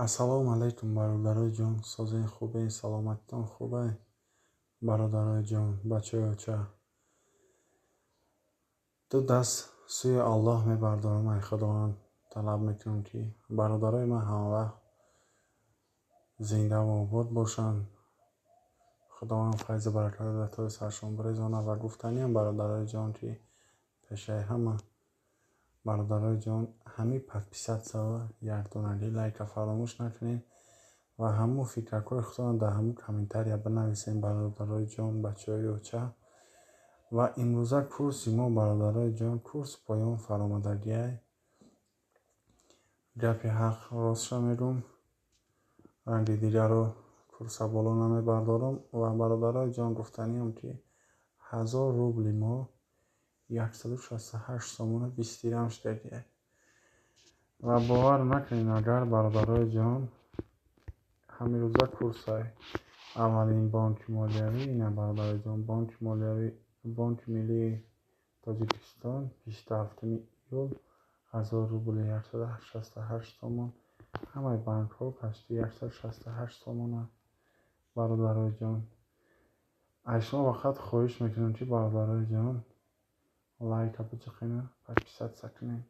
Ассалому алайкум, бародарои ҷон, созен, хубен, саломатитон хубе, бародарои ҷон, бачаи оча. Ду даст сӯи Аллоҳ мебардорам, ай Худованд талаб мекунам, ки бародарои ман ҳамавақт зиндаву обод бошанд. Худованд файзу баракат дар тои саршон бирезонад. Ва гуфтаниам, бародарои ҷон, ки пешаи ҳама, бародарои ҷон, ҳамин подписаться ва якдонаги лайка фаромӯш накунед ва ҳамун фикракҳои худтонро дар ҳамун комментария бинависед, бародарои ҷон, бачаҳои оча. Ва имрӯза курси мо, бародарои ҷон, курс поён фаромадагиай. Гапи ҳақ, ростша мегӯм, ранги дигарро курса боло намебардорам. Ва, бародарои ҷон, гуфтаниам, ки 1000 рубли мо 168 сомону 20 дирам шудагиай. Ва бовар накунед агар, бародарои ҷон, ҳамирӯза курсай аввалин бонки молиявӣ ина, бародарои ҷон, бонки молиявӣ, Бонки миллии Тоҷикистон, 27-уми июл 1000 рубли 168 сомон. Ҳамаи банкҳо почти 168 сомонанд. Бародарои ҷон, аз шумо фақат хоҳиш мекунам, ки, бародарои ҷон, лайка биҷиқена, подписаться кунед.